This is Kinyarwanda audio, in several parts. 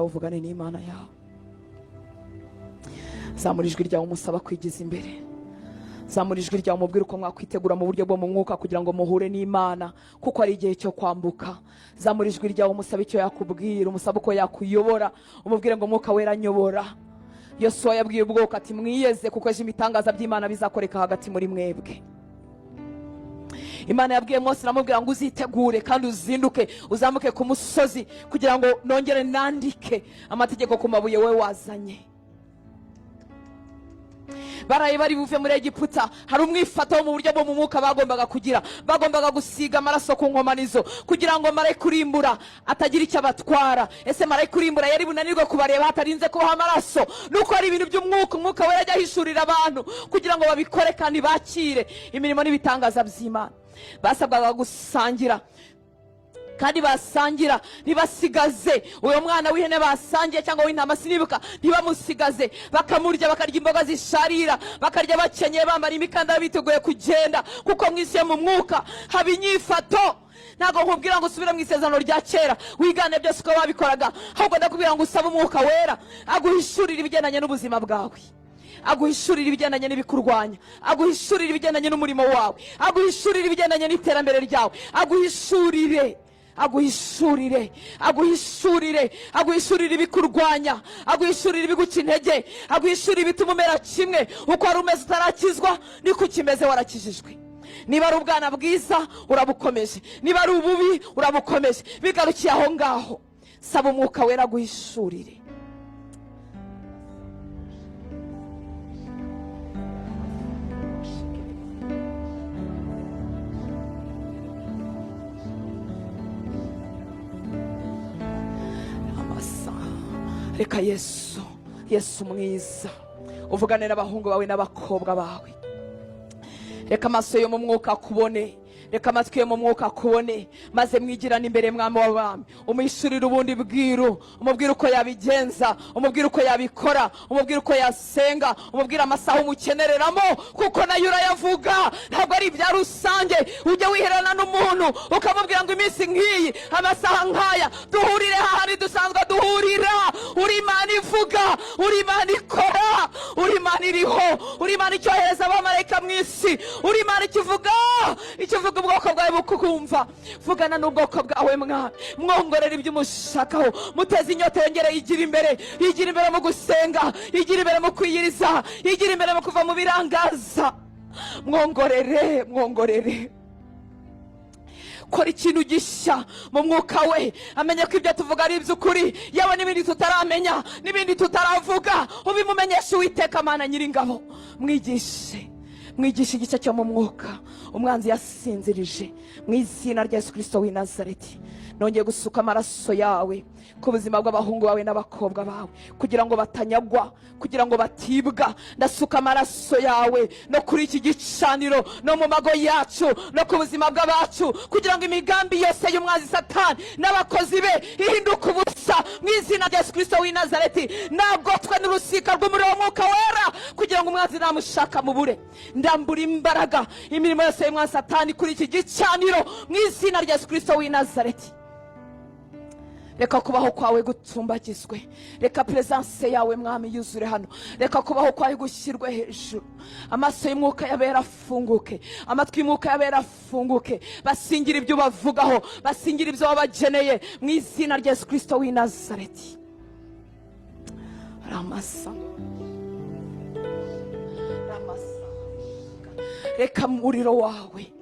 Uvugane n'Imana yawe. Zamura ijwi ryawe umusaba kwigiza imbere. Zamura ijwi ryawe umubwire uko mwakwitegura mu buryo bwo mu mwuka kugira ngo muhure n'Imana, kuko ari igihe cyo kwambuka. Zamura ijwi ryawe umusaba icyo yakubwira, umusaba uko yakuyobora, umubwire ngo: "Mwuka Wera, nyobora." Yosuwa yabwiye ubwoko ati: "Mwiyeze, kuko ejo ibitangaza by'Imana bizakoreka hagati muri mwebwe." Imana yabwiye Mose, iramubwira ngo: "Uzitegure kandi uzinduke, uzamuke ku musozi kugira ngo nongere nandike amategeko ku mabuye wowe wazanye." Baraye bari buve muri Egiputa, hari umwifato wo mu buryo bwo mu mwuka bagombaga kugira. Bagombaga gusiga amaraso ku nkomanizo kugira ngo marayika urimbura atagira icyo abatwara. Ese marayika urimbura yari bunanirwe kubareba hatarinze kubaho amaraso? Nuko hari ibintu by'umwuka, Umwuka Wera ajya ahishurira abantu kugira ngo babikore kandi bakire imirimo n'ibitangaza by'Imana. Basabwaga gusangira, kandi basangira ntibasigaze uwo mwana w'ihene basangiye cyangwa w'intama, sinibuka, ntibamusigaze, bakamurya, bakarya imboga zisharira, bakarya bakenyeye, bambara imikandara, biteguye kugenda, kuko mu isi yo mu mwuka haba inyifato. Ntabwo nkubwira ngo usubire mu isezerano rya kera wigane byose uko babikoraga, ahubwo ndakubwira ngo usabe Umwuka Wera aguhishurire ibigendanye n'ubuzima bwawe, aguhishurire ibigendanye n'ibikurwanya, aguhishurire ibigendanye n'umurimo wawe, aguhishurire ibigendanye n'iterambere ryawe, aguhishurire, aguhishurire, aguhishurire, aguhishurire ibikurwanya, aguhishurire ibiguca intege, aguhishurire ibituma umera kimwe uko wari umeze utarakizwa niko ukimeze warakijijwe. Niba ari ubwana bwiza, urabukomeje; niba ari ububi, urabukomeje, bigarukiye aho ngaho. Saba Umwuka Wera aguhishurire. Amasaha. Reka Yesu, Yesu mwiza, uvugane n'abahungu bawe n'abakobwa bawe. Reka amaso yo mu mwuka akubone, reka amatwi yo mu mwuka akubone, maze mwigirane imbere. Mwami w'abami, umwishyurire ubundi bwiru, umubwire uko yabigenza, umubwire uko yabikora, umubwire uko yasenga, umubwire amasaha umukenereramo, kuko nayo urayavuga, ntabwo ari ibya rusange. Ujya wiherana n'umuntu ukamubwira ngo: "Iminsi nk'iyi, amasaha nk'aya, duhurire hahandi dusanzwe duhurira." Uri Imana ivuga, uri Imana ikora, uri Imana iriho, uri Imana icyohereza abamarayika mu isi, uri Imana ikivuga, ikivuga ubwoko bwawe bukukumva. Vugana n'ubwoko bwawe, mwana, mwongorera ibyo umushakaho, muteze inyota, yongere yigira imbere, yigira imbere mu gusenga, yigira imbere mu kwiyiriza, yigira imbere mu kuva mu birangaza. Mwongorere, mwongorere, kora ikintu gishya mu mwuka we, amenye ko ibyo tuvuga ari iby'ukuri, yewe n'ibindi tutaramenya, n'ibindi tutaravuga, ubimumenyeshe. Uwiteka Mana Nyiringabo, mwigishe, mwigishe igice cyo mu mwuka umwanzi yasinzirije. Mu izina rya Yesu Kirisito w'i Nazareti, nongeye gusuka amaraso yawe ku buzima bw'abahungu bawe n'abakobwa bawe kugira ngo batanyagwa, kugira ngo batibwa. Ndasuka amaraso yawe no kuri iki gicaniro, no mu mago yacu, no ku buzima bw'abacu, kugira ngo imigambi yose y'umwanzi Satani n'abakozi be ihinduke ubusa mu izina rya Yesu Kirisito w'i Nazareti. Nagotwe n'urusika rw'umuriro w'Umwuka Wera kugira ngo umwanzi namushaka mubure. Ndambura imbaraga imirimo yose y'umwanzi Satani kuri iki gicaniro mu izina rya Yesu Kirisito w'i Nazareti. Reka kubaho kwawe gutumbagizwe, reka presence yawe, Mwami, yuzure hano, reka kubaho kwawe gushyirwe hejuru. Amaso y'umwuka y'abera afunguke, amatwi y'umwuka y'abera afunguke, basingira ibyo ubavugaho, basingira ibyo wabageneye mu izina rya Yesu Kirisito w'i Nazareti. Ramasa, ramasa. Reka umuriro wawe,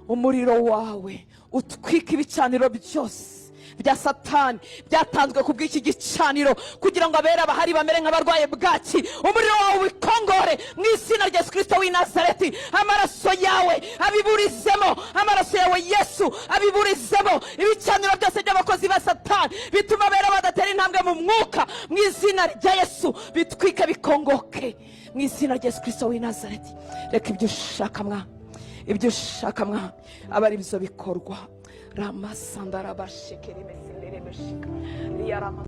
umuriro wawe utwike ibicaniro byose bya Satani byatanzwe ku bw'iki gicaniro kugira ngo abera bahari bamere nk'abarwaye bwaki. Umuriro wawe wikongore mu izina rya Yesu Kirisito w'i Nazareti. Amaraso yawe abiburizemo, amaraso yawe Yesu abiburizemo ibicaniro byose by'abakozi ba Satani bituma abera badatera intambwe mu mwuka. Mu izina rya Yesu, bitwike, bikongoke mu izina rya Yesu Kirisito w'i Nazareti. Reka ibyo ushaka, mwa, ibyo ushaka, mwa, aba ari byo bikorwa. Ramasandarabashekeremesenderebeshika riyarama.